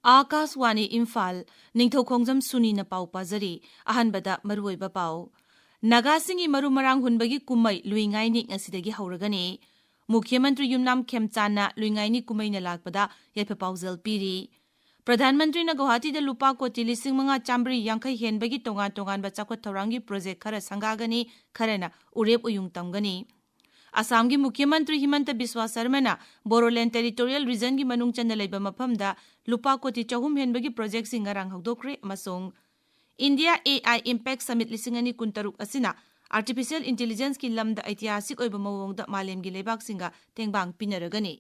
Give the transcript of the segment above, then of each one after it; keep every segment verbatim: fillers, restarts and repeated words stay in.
ꯑꯥꯀꯥꯁꯋꯥꯅꯤ ꯏꯝꯐꯥꯜ, ꯅꯤꯡꯊꯧꯈꯣꯡꯖꯝ ꯁꯨꯅꯤꯅ ꯄꯥꯎ ꯄꯥꯖꯔꯤ꯫ ꯑꯍꯥꯟꯕꯗ ꯃꯔꯨꯑꯣꯏꯕ ꯄꯥꯎ꯫ ꯅꯥꯒꯥꯁꯤꯡꯒꯤ ꯃꯔꯨ ꯃꯔꯥꯡ ꯍꯨꯟꯕꯒꯤ ꯀꯨꯝꯃꯩ ꯂꯨꯏꯉꯥꯏꯅꯤ ꯉꯁꯤꯗꯒꯤ ꯍꯧꯔꯒꯅꯤ꯫ ꯃꯨꯈ꯭ꯌ ꯃꯟꯇ꯭ꯔꯤ ꯌꯨꯝꯅꯥꯝ ꯈꯦꯝꯆꯥꯟꯅ ꯂꯨꯏꯉꯥꯏꯅꯤ ꯀꯨꯝꯃꯩꯅ ꯂꯥꯛꯄꯗ ꯌꯥꯏꯐ ꯄꯥꯎꯖꯦꯜ ꯄꯤꯔꯤ꯫ ꯄ꯭ꯔꯙꯥꯟ ꯃꯟꯇ꯭ꯔꯤꯅ ꯒꯧꯍꯥꯇꯤꯗ ꯂꯨꯄꯥ ꯀꯣꯇꯤ ꯂꯤꯁꯤꯡ ꯃꯉꯥ ꯆꯥꯝꯃꯔꯤ ꯌꯥꯡꯈꯩ ꯍꯦꯟꯕꯒꯤ ꯇꯣꯉꯥꯟ ꯇꯣꯉꯥꯟꯕ ꯆꯥꯎꯈꯠ ꯊꯧꯔꯥꯡꯒꯤ ꯄ꯭ꯔꯣꯖꯦꯛ ꯈꯔ ꯁꯪꯒꯥꯒꯅꯤ, ꯈꯔꯅ ꯎꯔꯦꯞ ꯎꯌꯨꯡ ꯇꯝꯒꯅꯤ꯫ ꯑꯁꯥꯝꯒꯤ ꯃꯨꯈ꯭ꯌ ꯃꯟꯇ꯭ꯔꯤ ꯍꯤꯃꯟꯇ ꯕꯤꯁ꯭ꯋꯥ ꯁꯔꯃꯅ ꯕꯣꯔꯣꯂꯦꯟ ꯇꯦꯔꯤꯇꯣꯔꯤꯌꯦꯜ ꯔꯤꯖꯟꯒꯤ ꯃꯅꯨꯡ ꯆꯟꯅ ꯂꯩꯕ ꯃꯐꯝꯗ ꯂꯨꯄꯥ ꯀꯣꯇꯤ ꯆꯍꯨꯝ ꯍꯦꯟꯕꯒꯤ ꯄ꯭ꯔꯣꯖꯦꯛꯁꯤꯡ ꯉꯔꯥꯡ ꯍꯧꯗꯣꯛꯈ꯭ꯔꯦ ꯑꯃꯁꯨꯡ India A I impact submit ꯂꯤꯁꯤꯡ ꯑꯅꯤ ꯀꯨꯟꯇꯔꯨꯛ ꯑꯁꯤꯅ ꯑꯥꯔꯇꯤꯐꯤꯁꯤꯌꯦꯜ ꯏꯟꯇꯦꯂꯤꯖꯦꯟꯁꯀꯤ ꯂꯝꯗ ꯑꯩꯇꯤꯍꯥꯁꯤꯛ ꯑꯣꯏꯕ ꯃꯑꯣꯡꯗ ꯃꯥꯂꯦꯝꯒꯤ ꯂꯩꯕꯥꯛꯁꯤꯡꯒ ꯇꯦꯡꯕꯥꯡ ꯄꯤꯅꯔꯒꯅꯤ꯫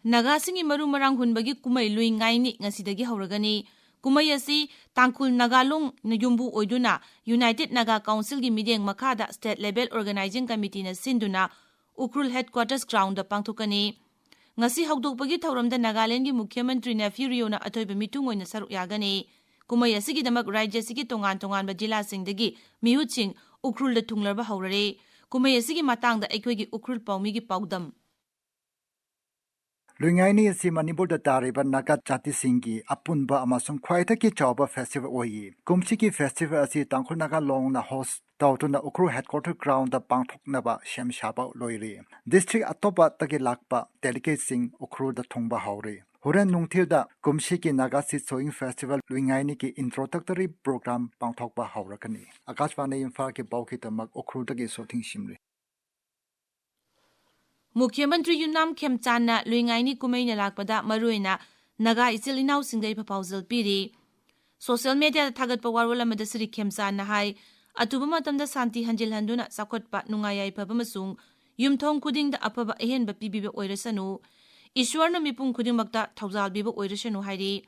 ꯅꯥꯒꯥꯁꯤꯡꯒꯤ ꯃꯔꯨ ꯃꯔꯥꯡ ꯍꯨꯟꯕꯒꯤ ꯀꯨꯝꯃꯩ ꯂꯨꯏ ꯉꯥꯏꯅꯤ ꯉꯁꯤꯗꯒꯤ ꯍꯧꯔꯒꯅꯤ꯫ ꯀꯨꯝꯃꯩ ꯑꯁꯤ ꯇꯥꯡꯈꯨꯜ ꯅꯥꯒꯥ ꯂꯣꯟꯅ ꯌꯨꯝꯕꯨ ꯑꯣꯏꯗꯨꯅ ꯌꯨꯅꯥꯏꯇꯦꯗ ꯅꯥꯒꯥ ꯀꯥꯎꯟꯁꯤꯜꯒꯤ ꯃꯤꯠꯌꯦꯡ ꯃꯈꯥꯗ ꯁ꯭ꯇꯦꯠ ꯂꯦꯚꯦꯜ ꯑꯣꯔꯒꯅꯥꯏꯖꯤꯡ ꯀꯃꯤꯇꯤꯅ ꯁꯤꯟꯗꯨꯅ ꯎꯈ꯭ꯔꯨꯜ ꯍꯦꯗꯀ꯭ꯋꯥꯇꯔꯁ ꯒ꯭ꯔꯥꯎꯟꯗ ꯄꯥꯡꯊꯣꯛꯀꯅꯤ꯫ ꯉꯁꯤ ꯍꯧꯗꯣꯛꯄꯒꯤ ꯊꯧꯔꯝꯗ ꯅꯥꯒꯥꯂꯦꯟꯗꯒꯤ ꯃꯨꯈ꯭ꯌ ꯃꯟꯇ꯭ꯔꯤ ꯅꯦꯐꯤꯌꯨ ꯔꯤꯑꯣꯅ ꯑꯊꯣꯏꯕ ꯃꯤꯊꯨꯡ ꯑꯣꯏꯅ ꯁꯔꯨꯛ ꯌꯥꯒꯅꯤ꯫ ꯀꯨꯝꯃꯩ ꯑꯁꯤꯒꯤꯗꯃꯛ ꯔꯥꯖ꯭ꯌ ꯑꯁꯤꯒꯤ ꯇꯣꯉꯥꯟ ꯇꯣꯉꯥꯟꯕ ꯖꯤꯂꯥꯁꯤꯡꯗꯒꯤ ꯃꯤꯍꯨꯠꯁꯤꯡ ꯎꯈ꯭ꯔꯨꯜꯗ ꯊꯨꯡꯂꯕ ꯍꯧꯔꯔꯦ꯫ ꯀꯨꯝꯃꯩ ꯑꯁꯤꯒꯤ ꯃꯇꯥꯡꯗ ꯑꯩꯈꯣꯏꯒꯤ ꯎꯈ꯭ꯔꯨꯜ ꯄꯥꯎꯃꯤꯒꯤ ꯄꯥꯎꯗꯝ꯫ ꯂꯨꯏꯉꯥꯏꯅꯤ ꯑꯁꯤ ꯃꯅꯤꯄꯨꯔꯗ ꯇꯥꯔꯤꯕ ꯅꯥꯒꯥ ꯖꯥꯇꯤꯁꯤꯡꯒꯤ ꯑꯄꯨꯟꯕ ꯑꯃꯁꯨꯡ ꯈ꯭ꯋꯥꯏꯗꯒꯤ ꯆꯥꯎꯕ ꯐꯦꯁꯇꯤꯚꯦꯜ ꯑꯣꯏꯌꯦ꯫ ꯀꯨꯝꯁꯤꯒꯤ ꯐꯦꯁꯇꯤꯚꯦꯜ ꯑꯁꯤ ꯇꯥꯡꯈꯨꯜ ꯅꯥꯒꯥ ꯂꯣꯟꯅ ꯍꯣꯁ ꯇꯧꯗꯨꯅ ꯎꯈ꯭ꯔꯨꯜ ꯍꯦꯗꯀ꯭ꯋꯥꯇꯔ ꯒ꯭ꯔꯥꯎꯟꯗ ꯄꯥꯡꯊꯣꯛꯅꯕ ꯁꯦꯝ ꯁꯥꯕ ꯂꯣꯏꯔꯦ꯫ ꯗꯤꯁꯇ꯭ꯔꯤꯛ ꯑꯇꯣꯞꯄꯗꯒꯤ ꯂꯥꯛꯄ ꯗꯦꯂꯤꯒꯦꯠꯁꯤꯡ ꯎꯈ꯭ꯔꯨꯜꯗ ꯊꯨꯡꯕ ꯍꯧꯔꯦ꯫ ꯍꯣꯔꯦꯟ ꯅꯨꯡꯊꯤꯜꯗ ꯀꯨꯝꯁꯤꯒꯤ ꯅꯥꯒꯥ ꯁꯤꯗ ꯁꯣꯋꯤꯡ ꯐꯦꯁꯇꯤꯚꯦꯜ ꯂꯨꯏꯉꯥꯏꯅꯤꯒꯤ ꯏꯟꯇ꯭ꯔꯣꯗꯛꯇꯔꯤ ꯄ꯭ꯔꯣꯒ꯭ꯔꯥꯝ ꯄꯥꯡꯊꯣꯛꯄ ꯍꯧꯔꯒꯅꯤ꯫ ꯑꯥꯀꯥꯁꯕꯥꯅꯤ ꯏꯝꯐꯥꯜꯒꯤ ꯄꯥꯎꯒꯤꯗꯃꯛ ꯎꯈ꯭ꯔꯨꯜꯗꯒꯤ ꯁꯣꯊꯤꯡ ꯁꯤꯝꯔꯤ꯫ ꯃꯨꯈ꯭ꯌ ꯃꯟꯇ꯭ꯔꯤ ꯌꯨꯝꯅꯥꯝ ꯈꯦꯝꯆꯥꯟꯅ ꯂꯨꯏꯉꯥꯏꯅꯤ ꯀꯨꯝꯃꯩꯅ ꯂꯥꯛꯄꯗ ꯃꯔꯨꯑꯣꯏꯅ ꯅꯥꯒꯥ ꯏꯆꯤꯜ ꯏꯅꯥꯎꯁꯤꯡꯗ ꯌꯥꯏꯐ ꯄꯥꯎꯖꯦꯜ ꯄꯤꯔꯤ꯫ ꯁꯣꯁꯤꯌꯦꯜ ꯃꯦꯗꯤꯌꯥꯗ ꯊꯥꯒꯠꯄ ꯋꯥꯔꯣꯜ ꯑꯃꯗ ꯁ꯭ꯔꯤ ꯈꯦꯝꯆꯥꯟꯅ ꯍꯥꯏ, ꯑꯊꯨꯕ ꯃꯇꯝꯗ ꯁꯥꯟꯇꯤ ꯍꯟꯖꯤꯜꯍꯟꯗꯨꯅ ꯆꯥꯎꯈꯠꯄ, ꯅꯨꯡꯉꯥꯏ ꯌꯥꯏꯐꯕ ꯑꯃꯁꯨꯡ ꯌꯨꯝꯊꯣꯡ ꯈꯨꯗꯤꯡꯗ ꯑꯐꯕ ꯑꯍꯦꯟꯕ ꯄꯤꯕꯤꯕ ꯑꯣꯏꯔꯁꯅꯨ꯫ ꯏꯁ꯭ꯋꯔꯅ ꯃꯤꯄꯨꯝ ꯈꯨꯗꯤꯡꯃꯛꯇ ꯊꯧꯖꯥꯜ ꯄꯤꯕ ꯑꯣꯏꯔꯁꯅꯨ ꯍꯥꯏꯔꯤ꯫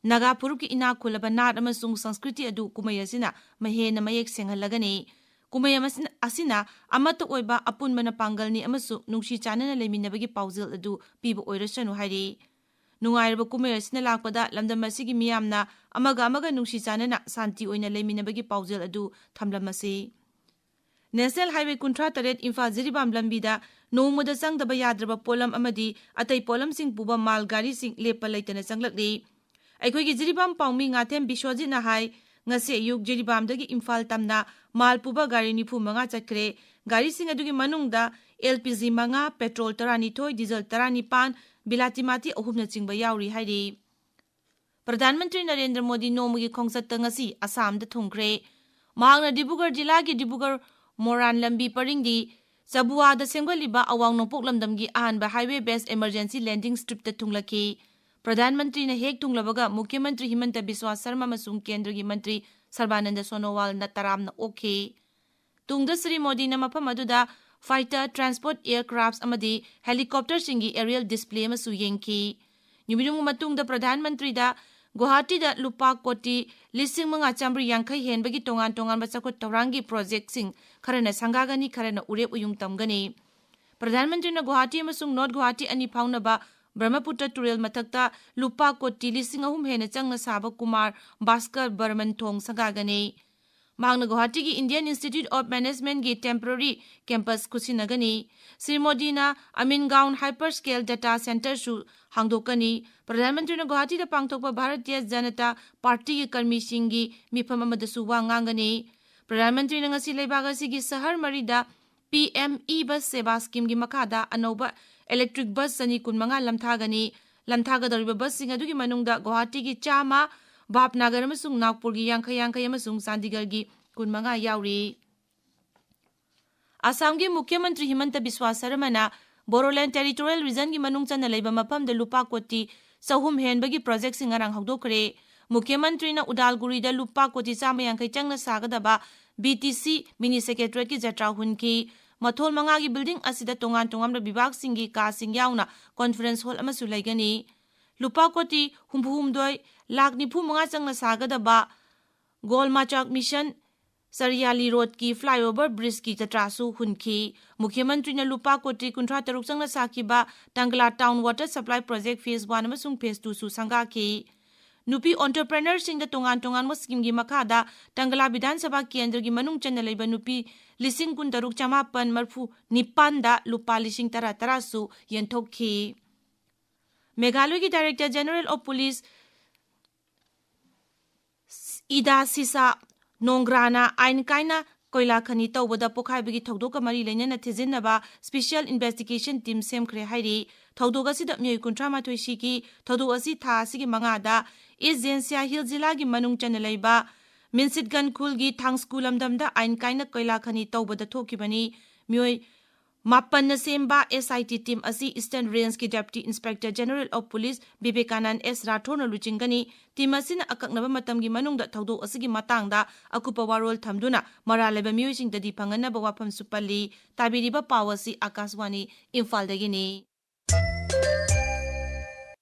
ꯅꯥꯒꯥ ꯐꯨꯔꯨꯞꯀꯤ ꯏꯅꯥꯛ ꯈꯨꯜꯂꯕ ꯅꯥꯠ ꯑꯃꯁꯨꯡ ꯁꯪꯁꯀ꯭ꯔꯤꯇꯤ ꯑꯗꯨ ꯀꯨꯝꯃꯩ ꯑꯁꯤꯅ ꯃꯍꯦꯟꯅ ꯃꯌꯦꯛ ꯁꯦꯡꯍꯜꯂꯒꯅꯤ꯫ ꯀꯨꯝꯃꯩ ꯑꯃꯁꯤꯅ, ꯑꯁꯤꯅ ꯑꯃꯠꯇ ꯑꯣꯏꯕ ꯑꯄꯨꯟꯕꯅ ꯄꯥꯡꯒꯜꯅꯤ ꯑꯃꯁꯨꯡ ꯅꯨꯡꯁꯤ ꯆꯥꯟꯅꯅ ꯂꯩꯃꯤꯟꯅꯕꯒꯤ ꯄꯥꯎꯖꯦꯜ ꯑꯗꯨ ꯄꯤꯕ ꯑꯣꯏꯔꯁꯅꯨ ꯍꯥꯏꯔꯤ꯫ ꯅꯨꯡꯉꯥꯏꯔꯕ ꯀꯨꯝꯃꯩ ꯑꯁꯤꯅ ꯂꯥꯛꯄꯗ ꯂꯝꯗꯝ ꯑꯁꯤꯒꯤ ꯃꯤꯌꯥꯝꯅ ꯑꯃꯒ ꯑꯃꯒ ꯅꯨꯡꯁꯤ ꯆꯥꯟꯅꯅ ꯁꯥꯟꯇꯤ ꯑꯣꯏꯅ ꯂꯩꯃꯤꯟꯅꯕꯒꯤ ꯄꯥꯎꯖꯦꯜ ꯑꯗꯨ ꯊꯝꯂꯝꯃꯁꯤ꯫ ꯅꯦꯁꯅꯦꯜ ꯍꯥꯏꯋꯦ ꯀꯨꯟꯊ꯭ꯔꯥ ꯇꯔꯦꯠ ꯏꯝꯐꯥꯜ ꯖꯤꯔꯤꯕꯥꯝ ꯂꯝꯕꯤꯗ ꯅꯣꯡꯃꯗ ꯆꯪꯗꯕ ꯌꯥꯗ꯭ꯔꯕ ꯄꯣꯠꯂꯝ ꯑꯃꯗꯤ ꯑꯇꯩ ꯄꯣꯠꯂꯝꯁꯤꯡ ꯄꯨꯕ ꯃꯥꯜ ꯒꯥꯔꯤꯁꯤꯡ ꯂꯦꯞꯄ ꯂꯩꯇꯅ ꯆꯪꯂꯛꯂꯤ꯫ ꯑꯩꯈꯣꯏꯒꯤ ꯖꯤꯔꯤꯕꯥꯝ ꯄꯥꯎꯃꯤ ꯉꯥꯊꯦꯝ ꯕꯤꯁ꯭ꯋꯖꯤꯠꯅ ꯍꯥꯏ, ꯉꯁꯤ ꯑꯌꯨꯛ ꯖꯤꯔꯤꯕꯥꯝꯗꯒꯤ ꯏꯝꯐꯥꯜ ꯇꯝꯅ ꯃꯥꯜ ꯄꯨꯕ ꯒꯥꯔꯤ ꯅꯤꯐꯨ ꯃꯉꯥ ꯆꯠꯈ꯭ꯔꯦ꯫ ꯒꯥꯔꯤꯁꯤꯡ ꯑꯗꯨꯒꯤ ꯃꯅꯨꯡꯗ ꯑꯦꯜ ꯄꯤ ꯖꯤ ꯃꯉꯥ, ꯄꯦꯇ꯭ꯔꯣꯜ ꯇꯔꯥꯅꯤꯊꯣꯏ, ꯗꯤꯖꯜ ꯇꯔꯥꯅꯤꯄꯥꯟ, ꯕꯤꯂꯥꯇꯤ ꯃꯥꯇꯤ ꯑꯍꯨꯝꯅꯆꯤꯡꯕ ꯌꯥꯎꯔꯤ ꯍꯥꯏꯔꯤ꯫ ꯄ꯭ꯔꯙꯥꯟ ꯃꯟꯇ꯭ꯔꯤ ꯅꯔꯦꯟꯗ꯭ꯔ ꯃꯣꯗꯤ ꯅꯣꯡꯃꯒꯤ ꯈꯣꯡꯆꯠꯇ ꯉꯁꯤ ꯑꯁꯥꯝꯗ ꯊꯨꯡꯈ꯭ꯔꯦ꯫ ꯃꯍꯥꯛꯅ ꯗꯤꯕ꯭ꯔꯨꯒꯔ ꯖꯤꯂꯥꯒꯤ ꯗꯤꯕ꯭ꯔꯨꯒꯔ ꯃꯣꯔꯥꯟ ꯂꯝꯕꯤ ꯄꯔꯤꯡꯗꯤ ꯆꯕꯨꯋꯥꯗ ꯁꯦꯝꯒꯠꯂꯤꯕ ꯑꯋꯥꯡ ꯅꯣꯡꯄꯣꯛ ꯂꯝꯗꯝꯒꯤ ꯑꯍꯥꯟꯕ highway based emergency landing stripꯇ ꯊꯨꯡꯂꯈꯤ꯫ ꯄ꯭ꯔꯙꯥꯟ ꯃꯟꯇ꯭ꯔꯤꯅ ꯍꯦꯛ ꯊꯨꯡꯂꯕꯒ ꯃꯨꯈ꯭ꯌ ꯃꯟꯇ꯭ꯔꯤ ꯍꯤꯃꯟꯇ ꯕꯤꯁ꯭ꯋꯥ ꯁꯔꯃ ꯑꯃꯁꯨꯡ ꯀꯦꯟꯗ꯭ꯔꯒꯤ ꯃꯟꯇ꯭ꯔꯤ ꯁꯔꯕꯥꯅꯟꯗ ꯁꯣꯅꯣꯋꯥꯜꯅ ꯇꯔꯥꯝꯅ ꯑꯣꯛꯈꯤ꯫ ꯇꯨꯡꯗ ꯁ꯭ꯔꯤ ꯃꯣꯗꯤꯅ ꯃꯐꯝ ꯑꯗꯨꯗ fighter, transport aircrafts ꯑꯃꯗꯤ helicopterꯁꯤꯡꯒꯤ aerial display ꯑꯃꯁꯨ ꯌꯦꯡꯈꯤ꯫ ꯅꯨꯃꯤꯠ ꯑꯃꯒꯤ ꯃꯇꯨꯡꯗ ꯄ꯭ꯔꯙꯥꯟ ꯃꯟꯇ꯭ꯔꯤꯗ ꯒꯨꯋꯥꯍꯥꯇꯤꯗ ꯂꯨꯄꯥ ꯀꯣꯇꯤ ꯂꯤꯁꯤꯡ ꯃꯉꯥ ꯆꯥꯃꯔꯤ ꯌꯥꯡꯈꯩ ꯍꯦꯟꯕꯒꯤ ꯇꯣꯉꯥꯟ ꯇꯣꯉꯥꯟꯕ ꯆꯥꯎꯈꯠ ꯊꯧꯔꯥꯡꯒꯤ ꯄ꯭ꯔꯣꯖꯦꯛꯁꯤꯡ ꯈꯔꯅ ꯁꯪꯒꯥꯒꯅꯤ, ꯈꯔꯅ ꯎꯔꯦꯞ ꯎꯌꯨꯡ ꯇꯝꯒꯅꯤ꯫ ꯄ꯭ꯔꯙꯥꯟ ꯃꯟꯇ꯭ꯔꯤꯅ ꯒꯨꯋꯥꯍꯥꯇꯤ ꯑꯃꯁꯨꯡ ꯅꯣꯔꯊ ꯒꯨꯋꯥꯍꯥꯇꯤ ꯑꯅꯤ ꯐꯥꯎꯅꯕ ꯕ꯭ꯔꯍꯃꯄꯨꯇ꯭ꯔ ꯇꯨꯔꯦꯜ ꯃꯊꯛꯇ ꯂꯨꯄꯥ ꯀꯣꯇꯤ ꯂꯤꯁꯤꯡ ꯑꯍꯨꯝ ꯍꯦꯟꯅ ꯆꯪꯅ ꯁꯥꯕ ꯀꯨꯃꯥꯔ ꯚꯥꯁꯀꯔ ꯕꯔꯃꯟ ꯊꯣꯡ ꯁꯪꯒꯥꯒꯅꯤ꯫ ꯃꯍꯥꯛꯅ ꯒꯨꯋꯥꯍꯥꯇꯤꯒꯤ Indian Institute of Managementꯒꯤ temporary campus ꯈꯨꯠꯁꯤꯟꯅꯒꯅꯤ꯫ Shri ꯃꯣꯗꯤꯅ ꯑꯃꯤꯟꯒꯥꯎꯟ hyperscale data centreꯁꯨ ꯍꯥꯡꯗꯣꯛꯀꯅꯤ꯫ ꯄ꯭ꯔꯙꯥꯟ ꯃꯟꯇ꯭ꯔꯤꯅ ꯒꯨꯋꯥꯍꯥꯇꯤꯗ ꯄꯥꯡꯊꯣꯛꯄ ꯚꯥꯔꯇꯤꯌ ꯖꯅꯇꯥ ꯄꯥꯔꯇꯤꯒꯤ ꯀꯔꯃꯤꯁꯤꯡꯒꯤ ꯃꯤꯐꯝ ꯑꯃꯗꯁꯨ ꯋꯥ ꯉꯥꯡꯒꯅꯤ꯫ ꯄ꯭ꯔꯙꯥꯟ ꯃꯟꯇ꯭ꯔꯤꯅ ꯉꯁꯤ ꯂꯩꯕꯥꯛ ꯑꯁꯤꯒꯤ ꯁꯍꯔ ꯃꯔꯤꯗ ꯄꯤ ꯑꯦꯝ ꯏ ꯕꯁ ꯁꯦꯕꯥ ꯁ꯭ꯀꯤꯝꯒꯤ ꯃꯈꯥꯗ ꯑꯅꯧꯕ electric bus ꯆꯅꯤ ꯀꯨꯟꯃꯉꯥ ꯂꯝꯊꯥꯒꯅꯤ꯫ ꯂꯝꯊꯥꯒꯗꯧꯔꯤꯕ ꯕꯁꯁꯤꯡ ꯑꯗꯨꯒꯤ ꯃꯅꯨꯡꯗ ꯒꯨꯋꯥꯍꯥꯇꯤꯒꯤ ꯆꯥꯝꯃ, ꯚꯥꯕꯅꯒꯔ ꯑꯃꯁꯨꯡ ꯅꯥꯒꯄꯨꯔꯒꯤ ꯌꯥꯡꯈꯩ ꯌꯥꯡꯈꯩ ꯑꯃꯁꯨꯡ ꯆꯥꯟꯗꯤꯒꯔꯒꯤ ꯀꯨꯟꯃꯉꯥ ꯌꯥꯎꯔꯤ꯫ ꯑꯁꯥꯝꯒꯤ ꯃꯨꯈ꯭ꯌ ꯃꯟꯇ꯭ꯔꯤ ꯍꯤꯃꯟꯇ ꯕꯤꯁ꯭ꯋꯥ ꯁꯔꯃꯅ ꯕꯣꯔꯣꯂꯦꯟ territorial regionꯒꯤ ꯃꯅꯨꯡ ꯆꯟꯅ ꯂꯩꯕ ꯃꯐꯝꯗ ꯂꯨꯄꯥ ꯀꯣꯇꯤ ꯆꯍꯨꯝ ꯍꯦꯟꯕꯒꯤ ꯄ꯭ꯔꯣꯖꯦꯛꯁꯤꯡ ꯉꯔꯥꯡ ꯍꯧꯗꯣꯛꯈ꯭ꯔꯦ꯫ ꯃꯨꯈ꯭ꯌ ꯃꯟꯇ꯭ꯔꯤꯅ ꯎꯗꯥꯜꯒꯨꯔꯤꯗ ꯂꯨꯄꯥ ꯀꯣꯇꯤ ꯆꯥꯝꯃ ꯌꯥꯡꯈꯩ ꯆꯪꯅ ꯁꯥꯒꯗꯕ ꯕꯤ ꯇꯤ ꯁꯤ mini secretariatꯀꯤ ꯖꯇ꯭ꯔꯥ ꯍꯨꯟꯈꯤ꯫ ꯃꯊꯣꯜ ꯃꯉꯥꯒꯤ building ꯑꯁꯤꯗ ꯇꯣꯉꯥꯟ ꯇꯣꯉꯥꯟꯕ ꯕꯤꯚꯥꯒꯁꯤꯡꯒꯤ ꯀꯥꯁꯤꯡ ꯌꯥꯎꯅ conference hall ꯑꯃꯁꯨ ꯂꯩꯒꯅꯤ꯫ ꯂꯨꯄꯥ ꯀꯣꯇꯤ ꯍꯨꯝꯐꯨ ꯍꯨꯝꯗꯣꯏ ꯂꯥꯈ ꯅꯤꯐꯨ ꯃꯉꯥ ꯆꯪꯅ ꯁꯥꯒꯗꯕ ꯒꯣꯜꯃꯥꯆꯥꯛ ꯃꯤꯁꯟ ꯁꯔꯤꯌꯥꯂꯤ ꯔꯣꯗꯀꯤ flyover bridgeꯀꯤ ꯖꯇ꯭ꯔꯥꯁꯨ ꯍꯨꯟꯈꯤ꯫ ꯃꯨꯈ꯭ꯌ ꯃꯟꯇ꯭ꯔꯤꯅ ꯂꯨꯄꯥ ꯀꯣꯇꯤ ꯀꯨꯟꯊ꯭ꯔꯥ ꯇꯔꯨꯛ ꯆꯪꯅ ꯁꯥꯈꯤꯕ ꯇꯪꯒꯂꯥ town water supply project phase one ꯑꯃꯁꯨꯡ phase twoꯁꯨ ꯁꯪꯒꯥꯈꯤ꯫ ꯅꯨꯄꯤ entrepreneurꯁꯤꯡꯗ ꯇꯣꯉꯥꯟ ꯇꯣꯉꯥꯟꯕ schemeꯒꯤ ꯃꯈꯥꯗ ꯇꯪꯒꯂꯥ ꯕꯤꯙꯥꯟ ꯁꯚꯥ ꯀꯦꯟꯗ꯭ꯔꯒꯤ ꯃꯅꯨꯡ ꯆꯟꯅ ꯂꯩꯕ ꯅꯨꯄꯤ ꯂꯤꯁꯤꯡ ꯀꯨꯟ ꯇꯔꯨꯛ ꯆꯃꯥꯄꯟ ꯃꯔꯤꯐꯨ ꯅꯤꯄꯥꯟꯗ ꯂꯨꯄꯥ ꯂꯤꯁꯤꯡ ꯇꯔꯥ ꯇꯔꯥꯁꯨ ꯌꯦꯟꯊꯣꯛꯈꯤ꯫ ꯃꯦꯘꯥꯂꯌꯒꯤ Director General of Police ꯏꯗꯥ ꯁꯤꯁꯥ ꯅꯣꯡꯒ꯭ꯔꯥꯅ ꯑꯥꯏꯟ ꯀꯥꯏꯅ ꯀꯣꯏꯂꯥ ꯈꯅꯤ ꯇꯧꯕꯗ ꯄꯣꯈꯥꯏꯕꯒꯤ ꯊꯧꯗꯣꯛꯀ ꯃꯔꯤ ꯂꯩꯅꯅ ꯊꯤꯖꯤꯟꯅꯕ special investigation team ꯁꯦꯝꯈ꯭ꯔꯦ ꯍꯥꯏꯔꯤ꯫ ꯊꯧꯗꯣꯛ ꯑꯁꯤꯗ ꯃꯤꯑꯣꯏ ꯀꯨꯟꯊ꯭ꯔꯥ ꯃꯥꯊꯣꯏ ꯁꯤꯈꯤ꯫ ꯊꯧꯗꯣꯛ ꯑꯁꯤ ꯊꯥ ꯑꯁꯤꯒꯤ ꯃꯉꯥꯗ East Jaintia Hills ꯖꯤꯂꯥꯒꯤ ꯃꯅꯨꯡ ꯆꯟꯅ ꯂꯩꯕ ꯃꯤꯟꯁꯤꯠꯒꯟ ꯈꯨꯜꯒꯤ ꯊꯥꯡꯁꯀꯨ ꯂꯝꯗꯝꯗ ꯑꯥꯏꯟ ꯀꯥꯏꯅ ꯀꯣꯏꯂꯥ ꯈꯅꯤ ꯇꯧꯕꯗ ꯊꯣꯛꯈꯤꯕꯅꯤ꯫ ꯃꯤꯑꯣꯏ ꯃꯥꯄꯟꯅ ꯁꯦꯝꯕ SIT team ꯑꯁꯤ Eastern Rangeꯀꯤ Deputy Inspector General of Police ꯕꯤꯕꯦꯀꯥꯅꯟ S ꯔꯥꯊꯣꯔꯅ ꯂꯨꯆꯤꯡꯒꯅꯤ꯫ Team ꯑꯁꯤꯅ ꯑꯀꯛꯅꯕ ꯃꯇꯝꯒꯤ ꯃꯅꯨꯡꯗ ꯊꯧꯗꯣꯛ ꯑꯁꯤꯒꯤ ꯃꯇꯥꯡꯗ ꯑꯀꯨꯞꯄ ꯋꯥꯔꯣꯜ ꯊꯝꯗꯨꯅ ꯃꯔꯥꯜ ꯂꯩꯕ ꯃꯤꯑꯣꯏꯁꯤꯡꯗꯗꯤ ꯐꯪꯍꯟꯅꯕ ꯋꯥꯐꯝꯁꯨ ꯄꯜꯂꯤ꯫ ꯇꯥꯕꯤꯔꯤꯕ ꯄꯥꯎ ꯑꯁꯤ ꯑꯥꯀꯥꯁꯕꯥꯅꯤ ꯏꯝꯐꯥꯜꯗꯒꯤꯅꯤ꯫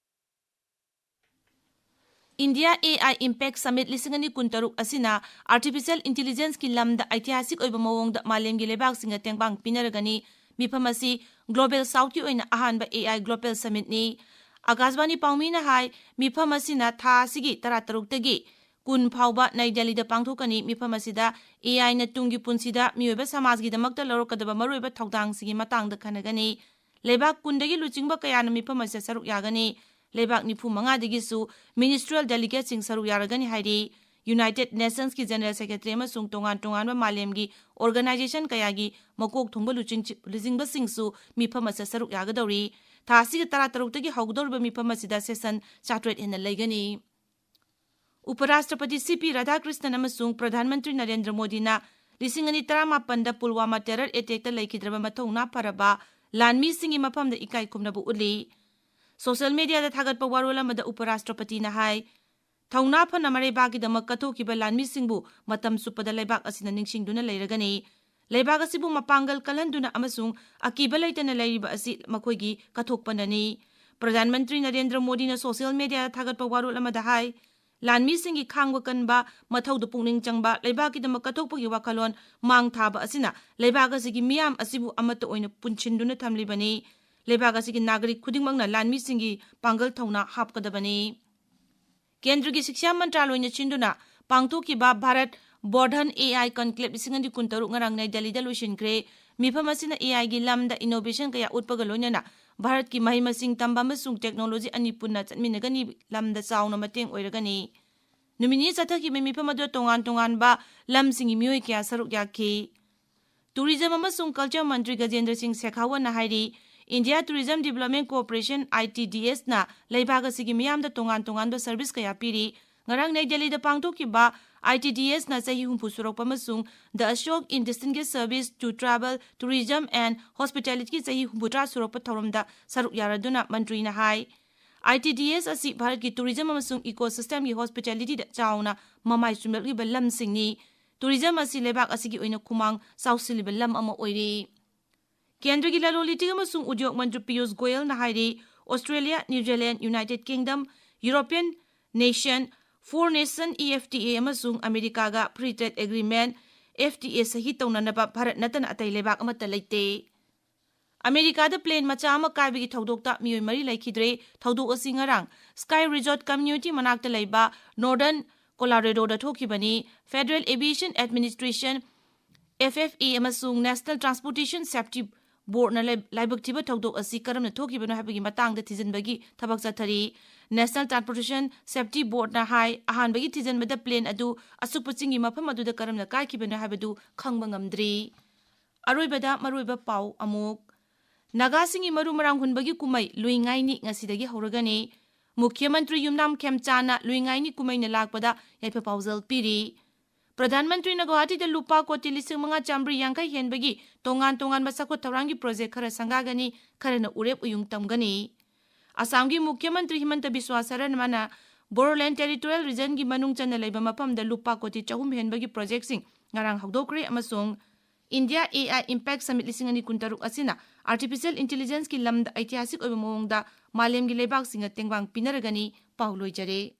India AI Impact Summit ꯂꯤꯁꯤꯡ ꯑꯅꯤ ꯀꯨꯟꯇꯔꯨꯛ ꯑꯁꯤꯅ artificial intelligenceꯀꯤ ꯂꯝꯗ ꯑꯩꯇꯤꯍꯥꯁꯤꯛ ꯑꯣꯏꯕ ꯃꯑꯣꯡꯗ ꯃꯥꯂꯦꯝꯒꯤ ꯂꯩꯕꯥꯛꯁꯤꯡꯅ ꯇꯦꯡꯕꯥꯡ ꯄꯤꯅꯔꯒꯅꯤ꯫ ꯃꯤꯐꯝ ꯑꯁꯤ Global Southꯀꯤ ꯑꯣꯏꯅ ꯑꯍꯥꯟꯕ AI Global Summitꯅꯤ꯫ ꯑꯥꯀꯥꯁꯕꯥꯅꯤ ꯄꯥꯎꯃꯤꯅ ꯍꯥꯏ, ꯃꯤꯐꯝ ꯑꯁꯤꯅ ꯊꯥ ꯑꯁꯤꯒꯤ ꯇꯔꯥꯇꯔꯨꯛꯇꯒꯤ ꯀꯨꯟ ꯐꯥꯎꯕ ꯅꯩ ꯗꯦꯜꯂꯤꯗ ꯄꯥꯡꯊꯣꯛꯀꯅꯤ꯫ ꯃꯤꯐꯝ ꯑꯁꯤꯗ AIꯅ ꯇꯨꯡꯒꯤ ꯄꯨꯟꯁꯤꯗ ꯃꯤꯑꯣꯏꯕ ꯁꯃꯥꯖꯒꯤꯗꯃꯛꯇ ꯂꯧꯔꯛꯀꯗꯕ ꯃꯔꯨꯑꯣꯏꯕ ꯊꯧꯗꯥꯡꯁꯤꯡꯒꯤ ꯃꯇꯥꯡꯗ ꯈꯟꯅꯒꯅꯤ꯫ ꯂꯩꯕꯥꯛ ꯀꯨꯟꯗꯒꯤ ꯂꯨꯆꯤꯡꯕ ꯀꯌꯥꯅ ꯃꯤꯐꯝ ꯑꯁꯤꯗ ꯁꯔꯨꯛ ꯌꯥꯒꯅꯤ꯫ ꯂꯩꯕꯥꯛ ꯅꯤꯐꯨ ꯃꯉꯥꯗꯒꯤꯁꯨ ministerial delegateꯁꯤꯡ ꯁꯔꯨꯛ ꯌꯥꯔꯒꯅꯤ ꯍꯥꯏꯔꯤ꯫ United Nationsꯀꯤ General Secretary ꯑꯃꯁꯨꯡ ꯇꯣꯉꯥꯟ ꯇꯣꯉꯥꯟꯕ ꯃꯥꯂꯦꯝꯒꯤ organization ꯀꯌꯥꯒꯤ ꯃꯀꯣꯛ ꯊꯣꯡꯕ ꯂꯨꯆꯤꯡ-, ꯂꯨꯆꯤꯡꯕꯁꯤꯡꯁꯨ ꯃꯤꯐꯝ ꯑꯁꯤꯗ ꯁꯔꯨꯛ ꯌꯥꯒꯗꯧꯔꯤ꯫ ꯊꯥ ꯑꯁꯤꯒꯤ ꯇꯔꯥꯇꯔꯨꯛꯇꯒꯤ ꯍꯧꯒꯗꯧꯔꯤꯕ ꯃꯤꯐꯝ ꯑꯁꯤꯗ session ꯆꯥꯇ꯭ꯔꯦꯠ ꯍꯦꯟꯅ ꯂꯩꯒꯅꯤ꯫ ꯎꯄꯔꯥꯁꯇ꯭ꯔꯄꯇꯤ ꯁꯤ ꯄꯤ ꯔꯥꯙꯥꯀ꯭ꯔꯤꯁꯅꯟ ꯑꯃꯁꯨꯡ ꯄ꯭ꯔꯙꯥꯟ ꯃꯟꯇ꯭ꯔꯤ ꯅꯔꯦꯟꯗ꯭ꯔ ꯃꯣꯗꯤꯅ ꯂꯤꯁꯤꯡ ꯑꯅꯤ ꯇꯔꯥꯃꯥꯄꯟꯗ ꯄꯨꯜꯋꯥꯃꯥ terror attackꯇ ꯂꯩꯈꯤꯗ꯭ꯔꯕ ꯃꯊꯧꯅꯥ ꯐꯔꯕ ꯂꯥꯟꯃꯤꯁꯤꯡꯒꯤ ꯃꯐꯝꯗ ꯏꯀꯥꯏ ꯈꯨꯝꯅꯕ ꯎꯠꯂꯤ꯫ Social mediaꯗ ꯊꯥꯒꯠꯄ ꯋꯥꯔꯣꯜ ꯑꯃꯗ ꯎꯄꯔꯥꯁꯇ꯭ꯔꯄꯇꯤꯅ ꯍꯥꯏ, ꯊꯧꯅꯥ ꯐꯅ ꯃꯔꯩꯕꯥꯛꯀꯤꯗꯃꯛ ꯀꯠꯊꯣꯛꯈꯤꯕ ꯂꯥꯟꯃꯤꯁꯤꯡꯕꯨ ꯃꯇꯝ ꯆꯨꯞꯄꯗ ꯂꯩꯕꯥꯛ ꯑꯁꯤꯅ ꯅꯤꯡꯁꯤꯡꯗꯨꯅ ꯂꯩꯔꯒꯅꯤ꯫ ꯂꯩꯕꯥꯛ ꯑꯁꯤꯕꯨ ꯃꯄꯥꯡꯒꯜ ꯀꯜꯍꯟꯗꯨꯅ ꯑꯃꯁꯨꯡ ꯑꯀꯤꯕ ꯂꯩꯇꯅ ꯂꯩꯔꯤꯕ ꯑꯁꯤ ꯃꯈꯣꯏꯒꯤ ꯀꯠꯊꯣꯛꯄꯅꯅꯤ꯫ ꯄ꯭ꯔꯙꯥꯟ ꯃꯟꯇ꯭ꯔꯤ ꯅꯔꯦꯟꯗ꯭ꯔ ꯃꯣꯗꯤꯅ social mediaꯗ ꯊꯥꯒꯠꯄ ꯋꯥꯔꯣꯜ ꯑꯃꯗ ꯍꯥꯏ, ꯂꯥꯟꯃꯤꯁꯤꯡꯒꯤ ꯈꯥꯡꯕ ꯀꯟꯕ, ꯃꯊꯧꯗ ꯄꯨꯛꯅꯤꯡ ꯆꯪꯕ, ꯂꯩꯕꯥꯛꯀꯤꯗꯃꯛ ꯀꯠꯊꯣꯛꯄꯒꯤ ꯋꯥꯈꯜꯂꯣꯟ ꯃꯥꯡ ꯊꯥꯕ ꯑꯁꯤꯅ ꯂꯩꯕꯥꯛ ꯑꯁꯤꯒꯤ ꯃꯤꯌꯥꯝ ꯑꯁꯤꯕꯨ ꯑꯃꯠꯇ ꯑꯣꯏꯅ ꯄꯨꯟꯁꯤꯟꯗꯨꯅ ꯊꯝꯂꯤꯕꯅꯤ꯫ ꯂꯩꯕꯥꯛ ꯑꯁꯤꯒꯤ ꯅꯥꯒꯔꯤꯛ ꯈꯨꯗꯤꯡꯃꯛꯅ ꯂꯥꯟꯃꯤꯁꯤꯡꯒꯤ ꯄꯥꯡꯒꯜ ꯊꯧꯅꯥ ꯍꯥꯞꯀꯗꯕꯅꯤ꯫ ꯀꯦꯟꯗ꯭ꯔꯒꯤ ꯁꯤꯛꯁꯥ ꯃꯟꯇ꯭ꯔꯥꯂꯣꯏꯅ ꯁꯤꯟꯗꯨꯅ ꯄꯥꯡꯊꯣꯛꯈꯤꯕ ꯚꯥꯔꯠ ꯕꯣꯔꯙꯟ AI Conclave ꯂꯤꯁꯤꯡ ꯑꯅꯤ ꯀꯨꯟꯇꯔꯨꯛ ꯉꯔꯥꯡ ꯅ꯭ꯌꯨ ꯗꯦꯜꯂꯤꯗ ꯂꯣꯏꯁꯤꯟꯈ꯭ꯔꯦ꯫ ꯃꯤꯐꯝ ꯑꯁꯤꯅ AIꯒꯤ ꯂꯝꯗ innovation ꯀꯌꯥ ꯎꯠꯄꯒ ꯂꯣꯏꯅꯅ ꯚꯥꯔꯠꯀꯤ ꯃꯍꯩ ꯃꯁꯤꯡ ꯇꯝꯕ ꯑꯃꯁꯨꯡ technology ꯑꯅꯤ ꯄꯨꯟꯅ ꯆꯠꯃꯤꯟꯅꯒꯅꯤ ꯂꯝꯗ ꯆꯥꯎꯅ ꯃꯇꯦꯡ ꯑꯣꯏꯔꯒꯅꯤ꯫ ꯅꯨꯃꯤꯠ ꯅꯤꯅꯤ ꯆꯠꯊꯈꯤꯕ ꯃꯤꯐꯝ ꯑꯗꯨꯗ ꯇꯣꯉꯥꯟ ꯇꯣꯉꯥꯟꯕ ꯂꯝꯁꯤꯡꯒꯤ ꯃꯤꯑꯣꯏ ꯀꯌꯥ ꯁꯔꯨꯛ ꯌꯥꯈꯤ꯫ Tourism ꯑꯃꯁꯨꯡ Culture ꯃꯟꯇ꯭ꯔꯤ ꯒꯖꯦꯟꯗ꯭ꯔ ꯁꯤꯡ ꯁꯦꯈꯥꯋꯠꯅ ꯍꯥꯏꯔꯤ, India Tourism Development Corporation, ITDAꯅ ꯂꯩꯕꯥꯛ ꯑꯁꯤꯒꯤ ꯃꯤꯌꯥꯝꯗ ꯇꯣꯉꯥꯟ ꯇꯣꯉꯥꯟꯕ service ꯀꯌꯥ ꯄꯤꯔꯤ꯫ ꯉꯔꯥꯡ ꯅ꯭ꯌꯨ ꯗꯦꯜꯂꯤꯗ ꯄꯥꯡꯊꯣꯛꯈꯤꯕ ITDAꯅ ꯆꯍꯤ ꯍꯨꯝꯐꯨ ꯁꯨꯔꯛꯄ ꯑꯃꯁꯨꯡ The Ashok in Distinguished Service to Travel, Tourism and Hospitalityꯒꯤ ꯆꯍꯤ ꯍꯨꯝꯐꯨꯇꯔꯥ ꯁꯨꯔꯛꯄ ꯊꯧꯔꯝꯗ ꯁꯔꯨꯛ ꯌꯥꯔꯗꯨꯅ ꯃꯟꯇ꯭ꯔꯤꯅ ꯍꯥꯏ, ITDA ꯑꯁꯤ ꯚꯥꯔꯠꯀꯤ tourism ꯑꯃꯁꯨꯡ ecosystemꯒꯤ hospitalityꯗ ꯆꯥꯎꯅ ꯃꯃꯥꯏ ꯆꯨꯝꯂꯛꯂꯤꯕ ꯂꯝꯁꯤꯡꯅꯤ꯫ Tourism ꯑꯁꯤ ꯂꯩꯕꯥꯛ ꯑꯁꯤꯒꯤ ꯑꯣꯏꯅ ꯈꯨꯃꯥꯡ ꯆꯥꯎꯁꯤꯜꯂꯤꯕ ꯂꯝ ꯑꯃ ꯑꯣꯏꯔꯤ꯫ ꯀꯦꯟꯗ꯭ꯔꯒꯤ ꯂꯂꯣꯟ ꯏꯇꯤꯛ ꯑꯃꯁꯨꯡ ꯎꯗ꯭ꯌꯣꯛ ꯃꯟꯇ꯭ꯔꯤ ꯄꯤꯌꯨꯁ ꯒꯣꯌꯜꯅ ꯍꯥꯏꯔꯤ, Australia, New Zealand, United Kingdom, European Nation, Four Nation EFTA ꯑꯃꯁꯨꯡ ꯑꯃꯦꯔꯤꯀꯥꯒ Free Trade Agreement, FTA ꯁꯍꯤ ꯇꯧꯅꯅꯕ ꯚꯥꯔꯠ ꯅꯠꯇꯅ ꯑꯇꯩ ꯂꯩꯕꯥꯛ ꯑꯃꯠꯇ ꯂꯩꯇꯦ꯫ ꯑꯃꯦꯔꯤꯀꯥꯗ plane ꯃꯆꯥ ꯑꯃ ꯀꯥꯏꯕꯒꯤ ꯊꯧꯗꯣꯛꯇ ꯃꯤꯑꯣꯏ ꯃꯔꯤ ꯂꯩꯈꯤꯗ꯭ꯔꯦ꯫ ꯊꯧꯗꯣꯛ ꯑꯁꯤ ꯉꯔꯥꯡ Sky Resort community ꯃꯅꯥꯛꯇ ꯂꯩꯕ Northern Coloradoꯗ ꯊꯣꯛꯈꯤꯕꯅꯤ꯫ Federal Aviation Administration, FAA, ꯑꯃꯁꯨꯡ National Transportation Safety Boardꯅ ꯂꯥꯏ-, ꯂꯥꯏꯕꯛ ꯊꯤꯕ ꯊꯧꯗꯣꯛ ꯑꯁꯤ ꯀꯔꯝꯅ ꯊꯣꯛꯈꯤꯕꯅꯣ ꯍꯥꯏꯕꯒꯤ ꯃꯇꯥꯡꯗ ꯊꯤꯖꯤꯟꯕꯒꯤ ꯊꯕꯛ ꯆꯠꯊꯔꯤ꯫ National Transportation Safety Boardꯅ ꯍꯥꯏ, ꯑꯍꯥꯟꯕꯒꯤ ꯊꯤꯖꯤꯟꯕꯗ plane ꯑꯗꯨ ꯑꯁꯨꯛꯄ ꯆꯤꯡꯒꯤ ꯃꯐꯝ ꯑꯗꯨꯗ ꯀꯔꯝꯅ ꯀꯥꯏꯈꯤꯕꯅꯣ ꯍꯥꯏꯕꯗꯨ ꯈꯪꯕ ꯉꯝꯗ꯭ꯔꯤ꯫ ꯑꯔꯣꯏꯕꯗ ꯃꯔꯨꯑꯣꯏꯕ ꯄꯥꯎ ꯑꯃꯨꯛ꯫ ꯅꯥꯒꯥꯁꯤꯡꯒꯤ ꯃꯔꯨ ꯃꯔꯥꯡ ꯍꯨꯟꯕꯒꯤ ꯀꯨꯝꯍꯩ ꯂꯨꯏ ꯉꯥꯏꯅꯤ ꯉꯁꯤꯗꯒꯤ ꯍꯧꯔꯒꯅꯤ꯫ ꯃꯨꯈ꯭ꯌ ꯃꯟꯇ꯭ꯔꯤ ꯌꯨꯝꯅꯥꯝ ꯈꯦꯝꯆꯥꯅ ꯂꯨꯏ ꯉꯥꯏꯅꯤ ꯀꯨꯝꯍꯩꯅ ꯂꯥꯛꯄꯗ ꯌꯥꯏꯐ ꯄꯥꯎꯖꯦꯜ ꯄꯤꯔꯤ꯫ ꯄ꯭ꯔꯙꯥꯟ ꯃꯟꯇ꯭ꯔꯤꯅ ꯒꯨꯋꯥꯍꯥꯇꯤꯗ ꯂꯨꯄꯥ ꯀꯣꯇꯤ ꯂꯤꯁꯤꯡ ꯃꯉꯥ ꯆꯥꯃꯔꯤ ꯌꯥꯡꯈꯩ ꯍꯦꯟꯕꯒꯤ ꯇꯣꯉꯥꯟ ꯇꯣꯉꯥꯟꯕ ꯆꯥꯎꯈꯠ ꯊꯧꯔꯥꯡꯒꯤ project ꯈꯔ ꯁꯪꯒꯥꯒꯅꯤ, ꯈꯔꯅ ꯎꯔꯦꯞ ꯎꯌꯨꯡ ꯇꯝꯒꯅꯤ꯫ ꯑꯁꯥꯝꯒꯤ ꯃꯨꯈ꯭ꯌ ꯃꯟꯇ꯭ꯔꯤ ꯍꯤꯃꯟꯇ ꯕꯤꯁ꯭ꯋꯥ ꯁꯔꯃꯅ ꯕꯣꯔꯣꯂꯦꯟ territorial regionꯒꯤ ꯃꯅꯨꯡ ꯆꯟꯅ ꯂꯩꯕ ꯃꯐꯝꯗ ꯂꯨꯄꯥ ꯀꯣꯇꯤ ꯆꯍꯨꯝ ꯍꯦꯟꯕꯒꯤ projectꯁꯤꯡ ꯉꯔꯥꯡ ꯍꯧꯗꯣꯛꯈ꯭ꯔꯦ ꯑꯃꯁꯨꯡ India AI Impact Summit ꯂꯤꯁꯤꯡ ꯑꯅꯤ ꯀꯨꯟꯇꯔꯨꯛ ꯑꯁꯤꯅ artificial intelligenceꯀꯤ ꯂꯝꯗ ꯑꯩꯇꯤꯍꯥꯁꯤꯛ ꯑꯣꯏꯕ ꯃꯑꯣꯡꯗ ꯃꯥꯂꯦꯝꯒꯤ ꯂꯩꯕꯥꯛꯁꯤꯡꯒ ꯇꯦꯡꯕꯥꯡ ꯄꯤꯅꯔꯒꯅꯤ꯫ ꯄꯥꯎ ꯂꯣꯏꯖꯔꯦ꯫